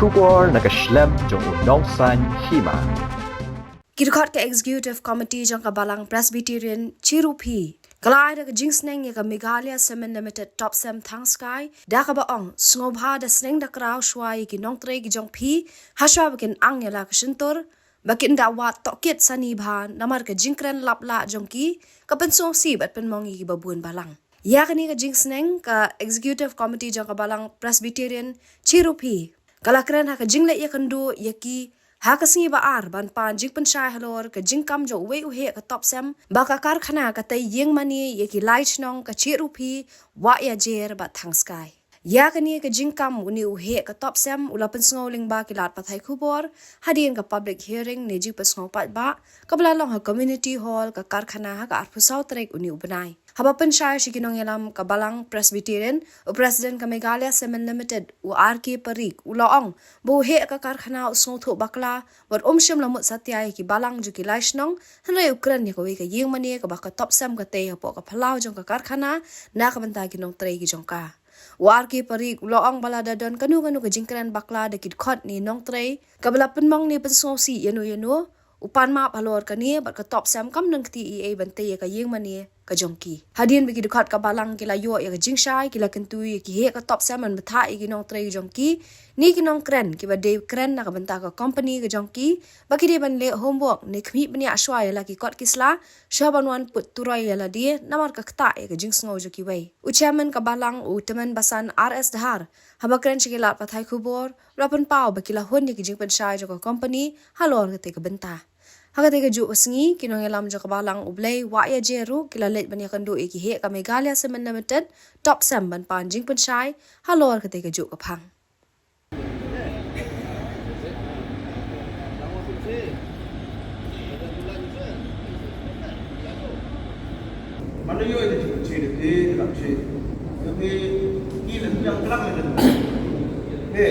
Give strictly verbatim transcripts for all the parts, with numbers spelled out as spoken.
Khubor na ka shlem jong u nongsan hima. Ki dkhot ka Executive Committee jong ka Balang Presbyterian Chirupi ka la ai da ka jingsneng ïa ka Meghalaya Cement Limited Topcem Thangskai da kaba ong sngewbha da sneng da kraw shuwa ïa ki nongtrei ki jong phi ha shuwa ba kin ang ïa la ka shyntur ba kin da wad tohkit sani bha namar ka jingkren lap lah jong ki ka pynsngewsih bad pynmong ïa ki babun balang. Ïa kane ka jingsneng ka Executive Committee jong ka Balang Presbyterian Chirupi ka la kren ha ka jingleh ïakynduh ïa ki ha ka sngi ba ar ban pan jingpynshai halor ka jingkam jong uwei u heh ka Topcem ba ka karkhana ka tei ïing mane ïa ki lai shnong ka Chirupi, Wahiajer bad Thangskai. Ïa kane ka jingkam une u heh ka Topcem u la pynsngew lyngba ki lad pathai khubor hadien ka public hearing ne jingpynsngew paidbah kaba la long ha Community Hall ka karkhana ha ka arphew saw tarik une u bnai. Haba pynshai sha ki nongïalam ka Balang Presbyterian, u President ka Meghalaya Cement Limited, u R K Parikh, u la ong ba u heh ka karkhana u sngewthuh bakla bad um shym la mut satia ïa ki balang jong ki lai shnong, hynrei u kren ïa kawei ka ïing mane kaba ka Topcem ka tei hapoh ka phyllaw jong ka karkhana na ka bynta ki nongtrei ki jong ka. U R K Parikh u la ong ba lada don kano kano ka jingkren bakla da ki dkhot ne nongtrei kaba la pynmong ne pynsngewsih ïano ïano, u pan map halor kane bad ka Topcem kam don kti ei ei ban tei ïa ka ïing mane ka jong ki. Hadien ba ki dkhot ka Balang ki la ïoh ïa ka jingshai, ki la kyntu ïa ki heh ka Topcem ban bthah ïa ki nongtrei jong ki ne ki nongkren kiba dei kren na ka bynta ka company ka jong ki ba ki dei ban leh homework ne khmih bniah shuwa ïa la ki kot ki sla shuwa ban wan put turoi ïa lade namar ka ktah ïa ka jingsngew jong kiwei. U Chairman ka Balang, u Tymmen Basan R S Dhar, haba kren sha ki lad pathai khubor u la pynpaw ba ki la hun ïa ki jingpynshai jong ka company halor katei ka bynta. Ha katei kajuh ka sngi ki nongïalam jong ka Balang U Blei Wahiajer ruh ki la leit ban ïakynduh ïa ki heh ka Meghalaya Cement Limited Topcem ban pan jingpynshai halor katei kajuh ka phang. Mano yo ini cuci de ti lam si. Tapi ni le yang kelam ni. He.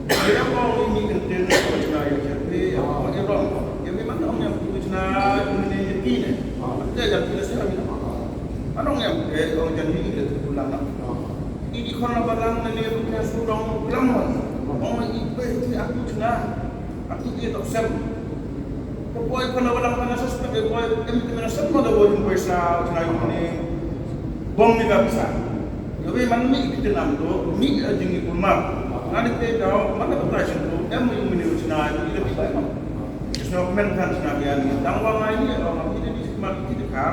Dia mau ini kenten ko cina ya jadi ya mau dia dong. Jadi mana orang yang cina ini ini. Dia yang tidak sih. Mana orang yang eh orang jadi ini tu pulang. Ini kono Balang ne le bukan surong kelam. Oh ini aku cina. Aku ki Topcem. Ko poi ko na Balang ka na suspect, ko poi em te na sem ma da won poi sa na yu ni. Bong ni ka sa. Yo be man mi ki te nam do, mi a jing ni kulmar. Nga ni te daw, man na ka ta shin do, em yu ni u na yu ni ka bai ma. Just no men kan na ya ni. Dang wa ngai ni, o ma ki ni ma ki te ka.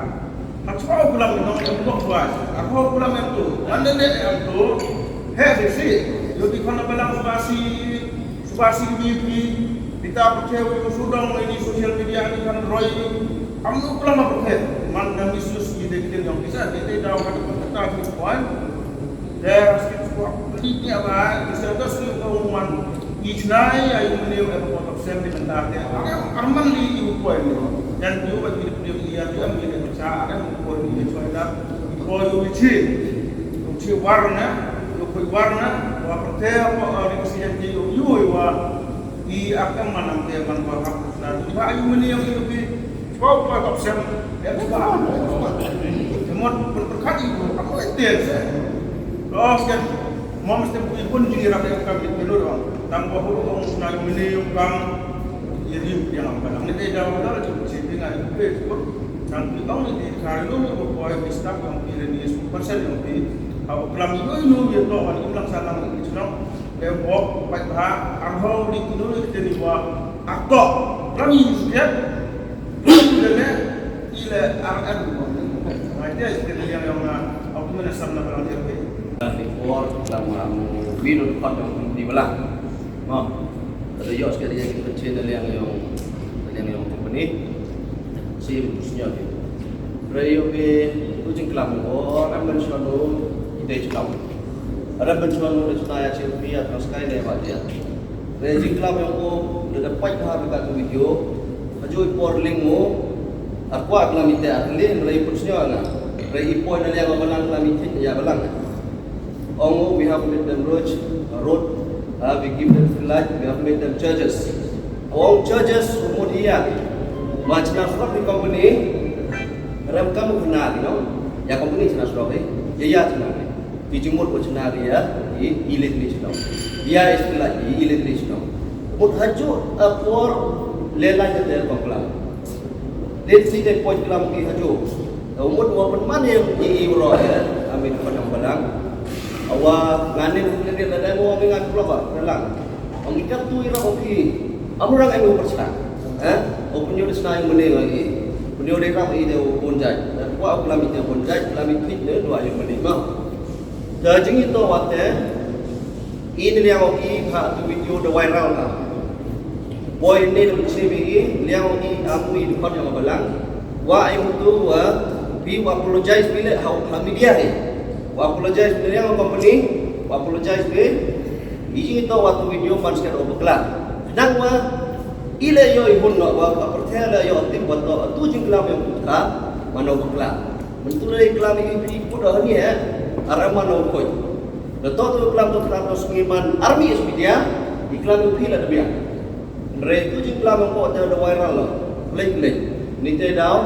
Hak spa u kulam nong em lok wa. Aku kulam em tu. Wan de de em tu. He de si. Yo di kono Balang ba si, ba si bi bi. Kita pakai wa su dong ini social media ni kan roi. Am nu kulam apa ke? Man dan misuse ni de kita yang bisa de de daw kan kata ni kuan. De askit spa. Ni ni apa? Bisa tu si ko man. Ichnai ayu mene wa ko Topcem ni benda te. Arman li yu ko ni. Dan yu ba ki yu ya yu am ni cha ada ko ni yu choi da. Ko yu chi. Yu chi warna, yu ko warna, wa ko te ko ri si yan ki yu yu wa. I akam manam te man wa hap na. Ba ayu mene yang yu ki. Ko ko Topcem. Ya ba. Temot pun perkat yu ko te se. Los kan. Mom stem ku pun jing rak ka kam ni pelur ong. Tang ko huru ong na mini ong kam. Ye ri ong yang am kan. Ni dei da da ju si ding ai pe ko. Tang ki ong ni di ka lu ni ko ko ai ki staff ong ki ni su persen ong ki. Au klam yu nu ye to wan im lang sa lang ni chno. Em bok pai ba ar ho ni ki nu ni ke ni wa. Ak to. Klam ni su ya. Ile R M. Ngai te ke liang yong na. Au tu mena sam na Balang te. Di por tang ma mu bidon kot yong di Balang. Mo. Ada yok sekali yang kita cina liang yong liang yong company. Sim senyap. Rayo ke tu jingklam o ram ban shano kita jingklam. Ram ban shano da chuna ya chil pia Thangskai ne ba dia. Re jingklam yong ko da da pait ha ka tu video. Ajo i por ling mo. Akwa klam ite akli re i put sio nga. Re i poi na liang Balang klam ite ya Balang. Ong we have made them rich, road, uh, we give them free light, we have made them churches. Ong churches mo dia. Ma china srok ni company. Ram kam khna di no. Ya company china srok ni. Ya ya china ni. Ki jingmut ko china di ya. I, i leit leit shnong. Ïa i stilai i, i leit leit shnong. Mut hajuh a por leh lai kata ka klam. Leit si dei poi klam ki hajuh. Mut wa pynman ïa i, i uro ïa. Amin padang balang. Awa nganin leit leit lada mo mi ngan klok ba balang. Ong i katu i rap o ki. Amrang ai mo pyrshah. Ha? O pynïoh dei sna i mane ngi. Pynïoh dei rap i dei o bonjai. Wa klam i dei bonjai, klam i thik ne dua i mane ma. Te jingïatoh wat te, i ne liang ong i ha tu video da viral ka. Boy ne da mchi bi i, liang ong i am i dukot ïa balang. Wa i mutu wa, bi wa apologize bi le ha, ha media hi. Wa apologize bi liang company, wa apologize bi. I jingïatoh wat tu video man skat o bakla. Nang wa, i le ïoh i hun no wa, ka pyrthei le ïoh tim wa to, tu jingklam ïa ka, mano bakla. Mynta lei klam i phi put ha ni eh. Aram mano khoi. Da to tu klam to klam to sngi man army is media. I klam i phi la da biang. Re tu jingklam ko da da viral lo. Lei lei. Ni te daw.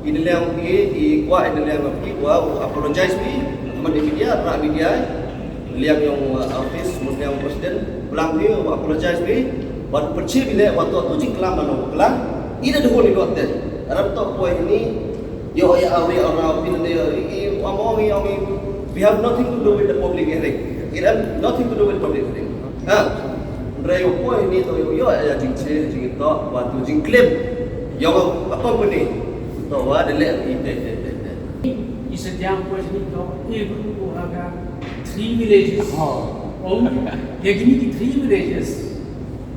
I ne liang phi i kwa i ne liang phi kwa apologize phi. Man i media ra media. Liang yong uh, office mun liang president. Blang phi apologize phi. Wat pyrchi bi le wat to tu jingklam mano klam. I da duhun i dot te. Aram to poi ni. Yo, ya, awi, awi, awi, awi, awi, awi, awi, we have nothing to do with the public hearing. It has nothing to do with public hearing. Ha? Ndra yo poi ni to yo, yo, ya jingche, jingto, wa tu jingklim. Yo, apa pun ni? To wa de le, i te, te, te, te. Isa jam poi ni to, i group ko haga three villages. Oh. Om, ya gini ki three villages.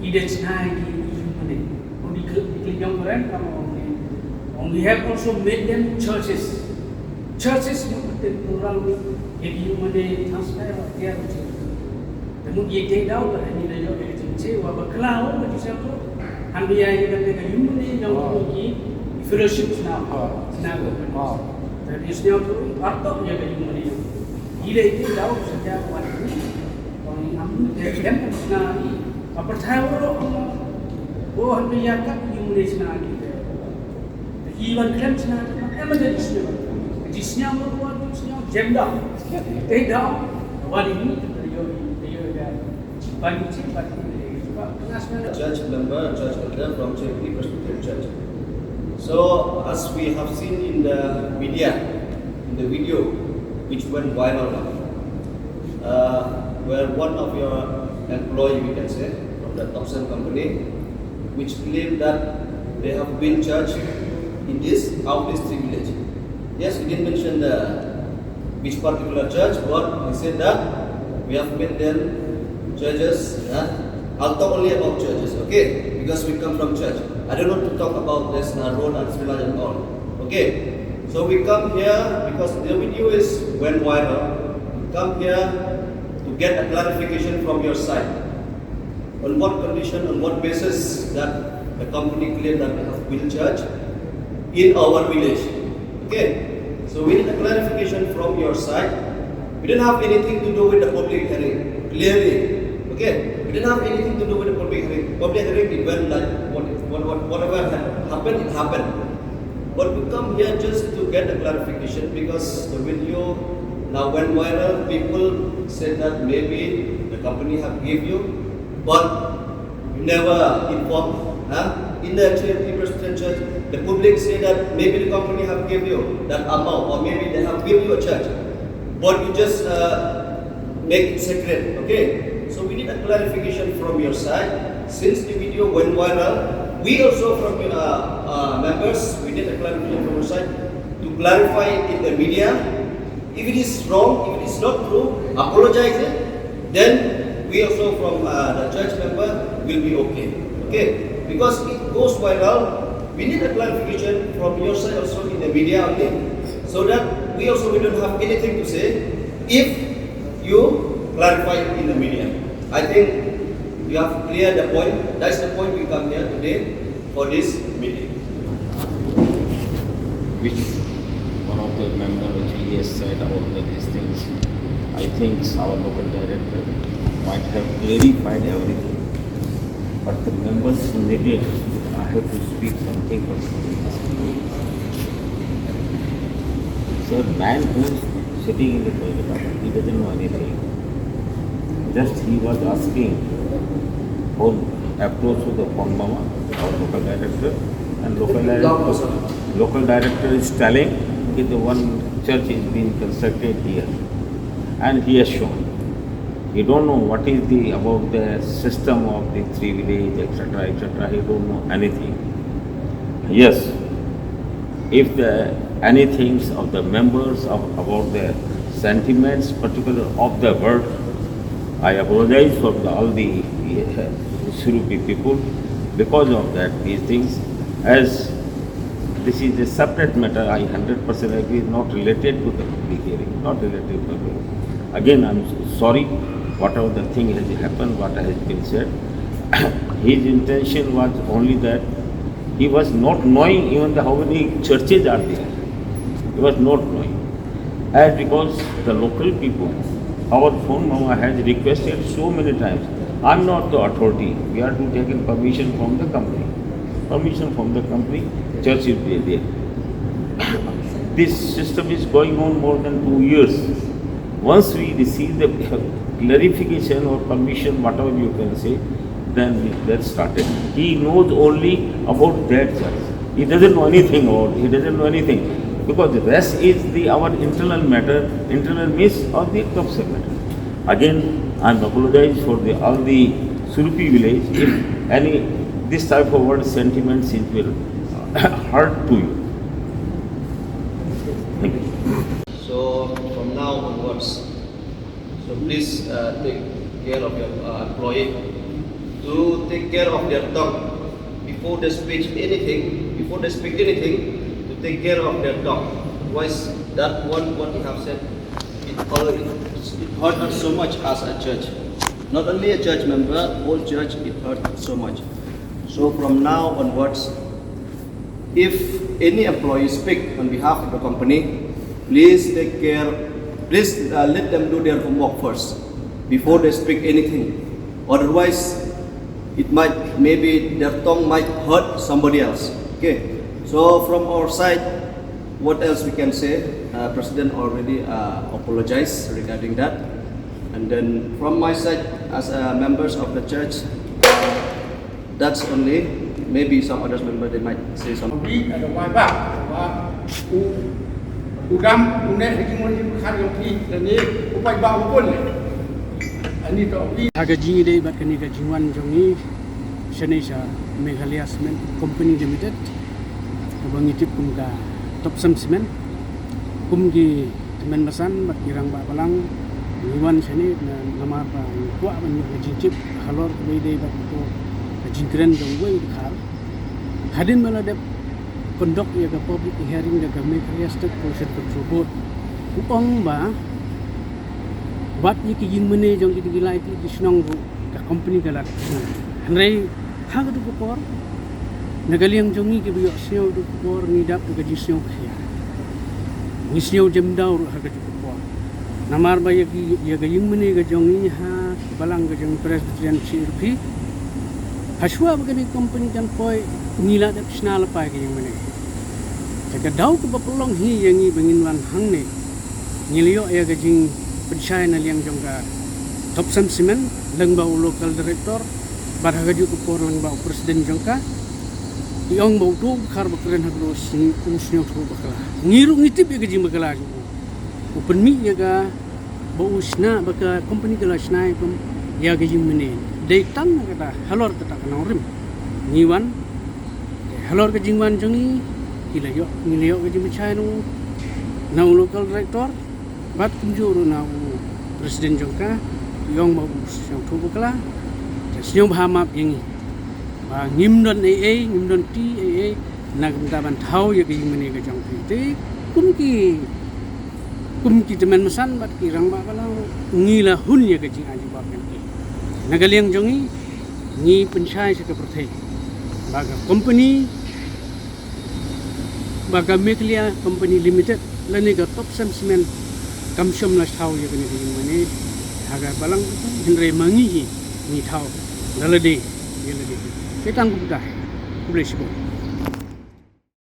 I de chna ki, i mane. Ong di klik, di klik yang keren, kamu ong ni. Ong we have also made them churches. Churches yung pati kurang ni, jadi yung mane transfer wa dia uji. Temu ye te daw ba ni da yo e jing che wa ba kla wa ba jisam tu. Han bi ya ye ka te ka yung mane yang Oh. Ki fellowship sna. Oh. Sna ko. Oh. Jadi sna tu arto ye ka yung mane. Ile te daw sejak wan ni. Ong ni am ni te dem sna ni. Ka pyrthai waroh, oh, hynrei ïa kat ïa u mane sna ki te. Ki wan khlem sna ki, em da ki sna. Ki sna mo wan ki sna jem da. Te da. Wan ni te yo, te yo da. Ban ki, ban ki, ban ki sna. Church member, church elder from J P Presbyterian Church. So, as we have seen in the media, in the video which went viral, uh, where one of your employee, we can say, from the Topcen company, which claimed that they have built church in this outlying village. Yes, he didn't mention the which particular church, but he said that we have made them churches. Uh, I'll talk only about churches, okay? Because we come from church. I don't want to talk about this uh, road and village and all. Okay? So we come here because the video is went viral. We come here to get a clarification from your side. On what condition, on what basis that the company claimed that they have built church in our village? Okay, so we need a clarification from your side. We didn't have anything to do with the public hearing, clearly. Okay, we didn't have anything to do with the public hearing. Public hearing, it went like what, what, what, whatever had happened, it happened. But we come here just to get a clarification because the video now went viral. People said that maybe the company have give you, but you never informed. Huh? In the H F P Presbyterian Church, the public say that maybe the company have give you that amount, or maybe they have give you a church, but you just uh, make it secret, okay? So we need a clarification from your side. Since the video went viral, we also from uh, uh, members, we need a clarification from your side to clarify it in the media. If it is wrong, if it is not true, apologize it. Then we also from uh, the church member will be okay, okay? Because it goes viral, we need a clarification from your side also in the media only, so that we also we don't have anything to say. If you clarify in the media. I think you have cleared the point. That's the point we come here today for this meeting. Which one of the member which he has said about the, these things, I think our local director might have clarified everything. But the members who neglect, I have to speak something for something. Sir, man who is sitting in the toilet, he doesn't know anything. Just he was asking for approach to the Pon Mama, our local director, and local director, local director is telling that the one church is being constructed here, and he has shown. He don't know what is the, about the system of the three village, et cetera, et cetera. He don't know anything. Yes, if the anything of the members of, about the sentiments, particular of the word, I apologize for the, all the uh, Surupi people because of that, these things. As this is a separate matter, I hundred percent agree, not related to the public hearing, not related to the public. Again, I'm sorry, whatever the thing has happened, what has been said. His intention was only that he was not knowing even the, how many churches are there. He was not knowing. As because the local people, our Pon Mama has requested so many times, I'm not the authority. We are to take in permission from the company. Permission from the company, church will be there. This system is going on more than two years. Once we receive the clarification or permission, whatever you can say, then we get started. He knows only about that church. He doesn't know anything about, he doesn't know anything. Because the rest is the, our internal matter, internal means of the corporate matter. Again, I am apologize for the, all the Surupi village. If any this type of word sentiments, it will hurt to you. Thank you. So from now onwards, so please uh, take care of your uh, employee to take care of their tongue before they speak anything. Before they speak anything, to take care of their tongue. Otherwise, that one what you have said, it all it, it hurt us so much as a church. Not only a church member, whole church it hurt so much. So from now onwards, if any employee speak on behalf of the company, please take care, please uh, let them do their homework first before they speak anything. Otherwise, it might, maybe their tongue might hurt somebody else. Okay, so from our side, what else we can say? Uh, President already uh, apologized regarding that. And then from my side, as uh, members of the church, that's only, maybe some others member they might say something. Wi ada wai ba ba u u dam u ne ha jingwan jingkhar jong phi lane u paidbah u bun. Ani to wi. Ha ka jingïadei bad kane ka jingwan jong ngi shane sha Meghalaya Cement Company Limited, kaba ngi tip kum ka Topsem Cement, kum ki tymmen basan bad ki rangbah balang ngi wan shane na namar ba ngi kwah ban ïoh ka jingtip halor kaba ïadei bad ka jingkren jong uwei u dkhar. Hadien ba la dep conduct ïa ka public hearing da ka Meghalaya State Pollution Control Board, u ong ba wat ïa ki ïingmane jong ki, ki lai tylli ki shnong ruh ka company ka la dep sna. Hynrei ha kajuh ka por na ka liang jong ngi kiba ïohsngew kajuh ka por ngi dap da ka jingsngew khia. Ngi sngew jemdaw ruh ha kajuh ka por. Namar ba ïa ki, ïa ka ïingmane ka jong ngi ha balang ka jong Presbyterian C R P, hashwa ba kane company kan poi ngi la dep shna lypa ïa ka ïingmane. Te ka daw kaba pynlong hi ïa ngi ba ngin wan hangne, ngi la ïoh ïa ka jingpynshai na liang jong ka Topsem Cement lyngba u local director bad ha kajuh ka por lyngba u president jong ka. Ki ong ba uto u dkhar ba kren ha ka dei u sngewthuh bakla. Ngi ruh ngi tip ïa ka jingbakla jong u. U pynmih ïa ka ba u shna, ba ka company ka la shna ïa ka ïingmane. Dei tang kata halor kata ka nongrim ngi wan. Halor ka jingwan jong ngi, ngi la ïoh, ngi la ïoh ka jingpynshai na u, na u local director bad kumjuh ruh na u president jong ka. Ki ong ba u sngewthuh bakla. Te sngewbha map ïa ngi ba ngim don ei ei, ngim don ti ei ei na ka bynta ban thaw ïa ka ïingmane ka jong phi. Te kum ki, kum ki tymmen basan bad ki rangbah balang, ngi la hun ïa ka jingajubab jong ki. Na ka liang jong ngi, ngi pynshai sha ka pyrthei ba ka company, ba ka Meghalaya Company Limited lane ka Topsem Cement kam shym la thaw ïa kane ka ïingmane ha ka balang, hynrei ma ngi hi ngi thaw da lade ïa lade. Te tang kumta hi. Khublei shibun.